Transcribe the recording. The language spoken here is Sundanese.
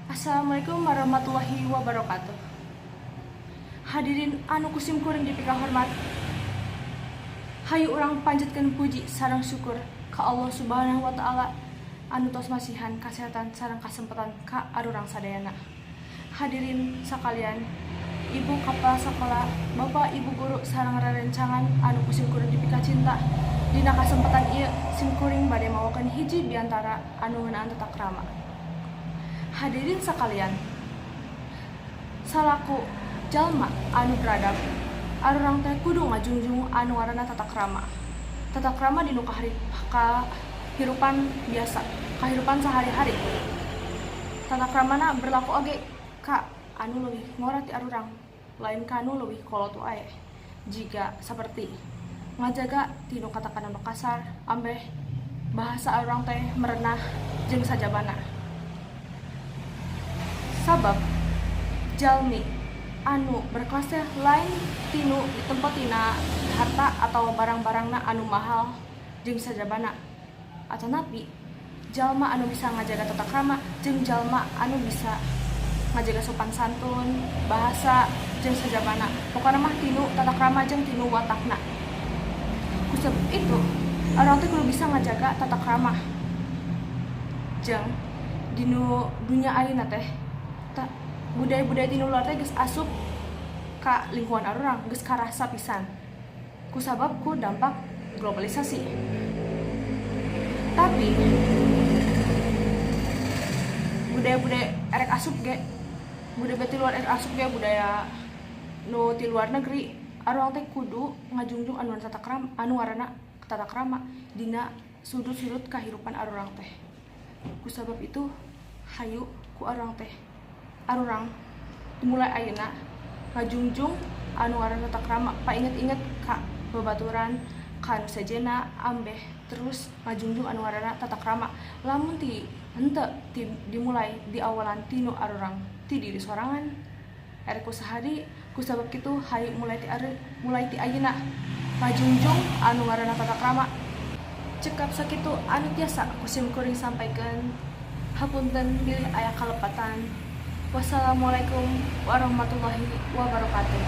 Assalamualaikum warahmatullahi wabarakatuh. Hadirin anu ku sim kuring dipikahormat. Hayu urang panjatkeun puji sareng syukur ka Allah Subhanahu wa Ta'ala anu tos masihan kasehatan sareng kasempatan ka arurang sadayana. Hadirin sakalian, Ibu Kepala Sekolah, Bapak Ibu guru sareng rerencangan anu ku sim kuring dipikacinta. Dina kasempatan ieu sim kuring bade mawakeun hiji biantara anu ngeunaan tata krama. Hadirin sakalian, salaku jalma anu beradab, arurang teh kudu ngajungjung anu ngaranna tata krama. Tata krama dinu kahirupan biasa, kahirupan sehari-hari. Tata kramana berlaku oge ka anu leuwih ngora ti arurang, lain ka anu leuwih kolot wae. Jiga seperti ngajaga tinu kata-kata nu kasar, ambeh bahasa arurang teh merenah jeung sajabana. Sabab jalmi anu berkelas teh lain tinu ditempo tina harta atau barang-barangna anu mahal jeung sajabana. Atanapi jalma anu bisa ngajaga tata krama jeung jalma anu bisa ngajaga sopan santun, bahasa jeung sajabana. Pokona mah tinu tata krama jeung tinu watakna. Kusabab itu, urang teh kudu bisa ngajaga tata krama. Jeung dinu dunya ayeuna teh budaya-budaya tinu luar teh geus asup ka lingkungan arurang, geus karasa pisan. Kusabab ku dampak globalisasi. Tapi budaya-budaya erek asup ge, budaya ti luar erek asup ge, budaya nu ti luar negeri, arurang teh kudu ngajungjung anu tata krama, anu ngaranna tata krama dina sudut-sudut kahirupan arurang teh. Kusabab itu, hayu ku arurang teh, arurang dimulai ayeuna ngajungjung anu ngaranna tata krama, painget-inget ka babaturan, ka nu sejenna, ambeh terus ngajungjung anu ngaranna tata krama. Lamun ti henteu ti dimulai di awalan tinu arurang, ti diri sorangan, erek ku saha deui? Kusabab kitu, hayu mulai ti ayeuna ngajungjung anu ngaranna tata krama. Cekap sakitu anu tiasa ku sim kuring sampaikan. Hapunten bilih aya kalepatan. Wassalamualaikum warahmatullahi wabarakatuh.